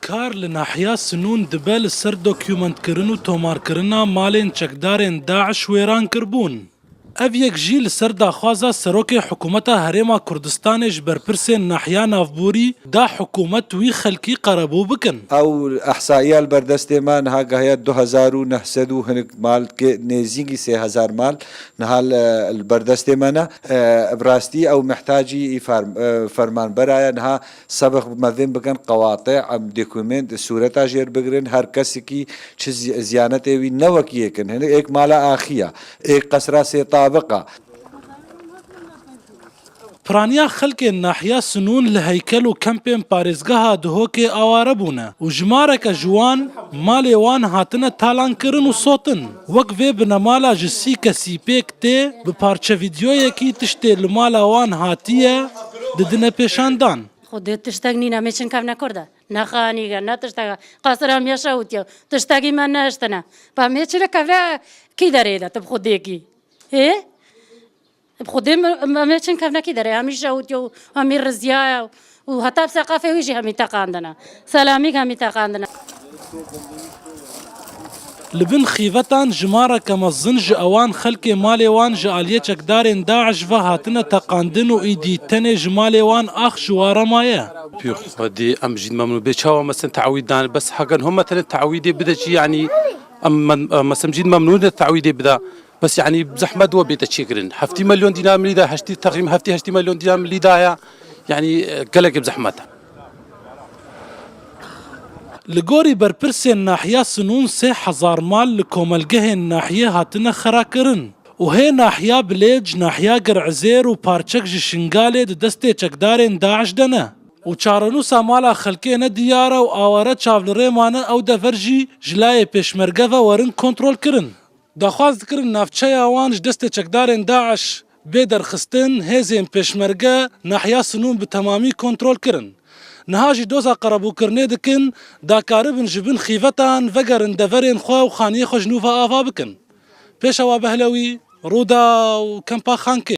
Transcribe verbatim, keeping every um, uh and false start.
Kar li nahiya Sinûn dibe li ser dokumentkirin û tomarkirina malên çekdarên DAIŞ wêran kiribûn. Ev yek jî li ser daxwaza Serokê Hikûmeta Herêma Kurdistanê ji berpirsên nahiya navborî da hikûmet wî xelkî qerebû bikin. Ew ehsaiya li ber destê me niha gehiya du hezar û neh sed û hinek mal, kê nêzîkî sê hezar mal niha li, li ber destê me ne. E, bi rastî ew mihtacî î fer-, e, fermanbera ye. Niha Sebix mezin bikin qewatê, em dokument, sûreta jêr bigirin, her kesekî çi zi-, ziyanetê wî ne wekî yek in. Hinek êk mala axiya, êk qesra sê tabiqa. Piraniya xelkên nahiya Sinûn li heykel û kempên parêzgeha Duhokê aware bûne û jimareke ji wan malê wan hatine talankirin û sotin. Wek vê binemala ji sî kesî pêk tê, bi parçe vîdyoyekî tiştê li mala wan hatiye didine pêşandan. Xwedê tiştek nîne, em ê çin kevne kor de. Ne xanîge, ne tişteke. Qasira em ya şewitiye. Tiştekî me nehiştine. Ba em ê çine kevne kî derê de, tu bi Xwedêkî. Ê? Bi Xwedê em, em ê çin kevne kî derê. Hemî şewitiye û hemî riziyaye û heta bi seqafê wî jî hemî teqandine. Selamîk hemî teqandine. Li bin xîvetan jimareke mezin ji ewan xelkê malê wan ji aliyê çekdarên DAIŞ ve hatine teqandin û îdî tenê ji malê wan ax ji ware maye. Bi Xwedê em jî memnûn bê çawa mesen te'wîd dan, bes hegen hûn metelen te'wîdê bide jî, yanî em men-, em mesen jî memnûn de te'wîdê bide. Bes yanî zehmet we bête çêkirin. Heftî milyon dînar milî de heştî, teqrîben heftî heştî milyon dînar milî daye. Yanî, e, gelek bi zehmet e. Li gorî berpirsên nahiya Sinûn sê hezar mal li komelgehên nahiyê hatine xerakirin û hê nahiya Bilêc, nahiya Gir'izêr û parçek ji Şingalê di destê çekdarên DAIŞ de ne û çarenûsa mala xelkê ne diyar e û aware çav li rê mane ew dever jî ji layê pêşmerge ve werin kontrolkirin. Daxwaz dikirin navçeya wan ji destê çekdarên DAIŞ bê derxistin, hêzên pêşmerge nahiya Sinûn bi temamî kontrol kirin. Niha jî doza qerebûkirinê dikin, da karibin ji bin xîvetan vegerin deverên xwe û xaniyê xwe ji nû ve ava bikin. Pêşewa Behlewî, Rûdaw, Kempa Xankê.